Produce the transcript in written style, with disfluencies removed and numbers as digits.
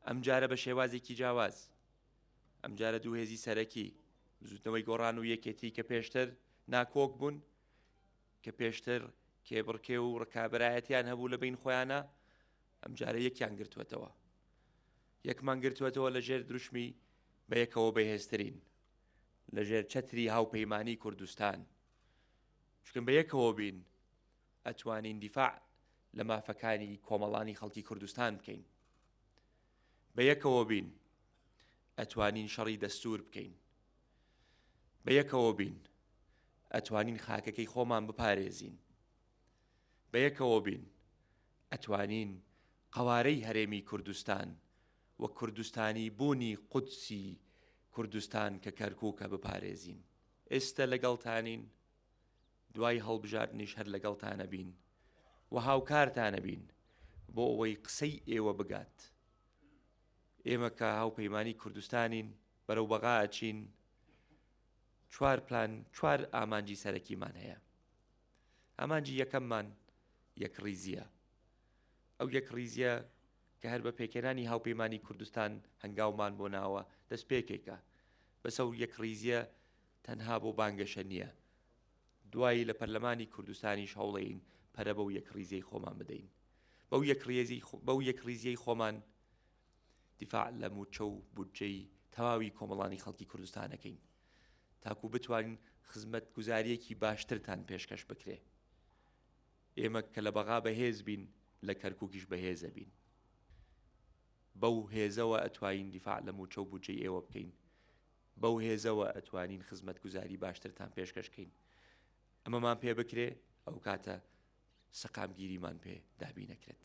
ئەمجارە بە شێوازێکی جیاواز، ئەمجارە دوو هێزی سەرەکی، بزوتنەوەی گۆڕان و یەکێتی کە پێشتر ناکۆک بوون، کە پێشتر کێبڕکێ و ڕکابەرایەتیان هەبوو لە بین خۆیانە، ئەمجارە یەکیان گرتووەتەوە. یەکمان گرتووەتەوە لە ژێر دروشمی بە یەکەوە بەهێزترین، لە ژێر چەتری هاوپەیمانی کوردستان. چونکە بە یەکەوە بین ئەتوانین دیفاع لە مافەکانی کۆمەڵانی خەڵکی کوردستان بکەین. بە یەکەوە بین ئەتوانین شەڕی دەستور بکەین. بە یەکەوە بین ئەتوانین خاکەکەی خۆمان بپارێزین. بە یەکەوە بین ئەتوانین قەوارەی هەرێمی کوردستان و کوردستانی بوونی قودسی کوردستان کە کەرکوکە بپارێزین. ئێستە لەگەڵتانین، دوای هەڵبژاردنیش هەر لەگەڵتانەبین و هاوکارتانەبین بۆ ئەوەی قسەی ئێوە بگات. ئێمە کە هاوپەیمانی کوردستانین بەرەو بەغا ئەچین، چوار پلان، چوار ئامانجی سەرەکیمان هەیە. ئامانجی یەکەممان یەکڕیزییە. ئەو یەکڕیزییە کە هەر بە پێکهێنانی هاوپەیمانی کوردستان هەنگاومان بۆ ناوە دەستپێکێکە. بەس ئەو یەکڕیزییە تەنها بۆ بانگەشە نییە. دوایی لە پەرلەمانی کوردستانیش هەوڵەین پەرە بەو یەکڕیزیەی خۆمان بدەین. بەو یەکڕیزی بەو یەکڕیزیەی خۆمان دیفاع لە مووچە و بودجەی تەواوی کۆمەڵانی خەڵکی کوردستان ئەکەین تاکو بتوانین خزمەتگوزاریەکی باشترتان پێشکەش بکرێ. ئێمە کە لە بەغا بەهێز بین لە کەرکوکیش بەهێزە بین. بەو هێزەوە ئەتوانین دیفاع لە مووچە و بودجەی ئێوە بکەین. بەو هێزەوە ئەتوانین خزمەتگوزاری باشترتان پێشکەش کەین. ئەمەمان پێ بکرێ ئەوکاتە سەقامگیریمان پێ دابینەکرێت.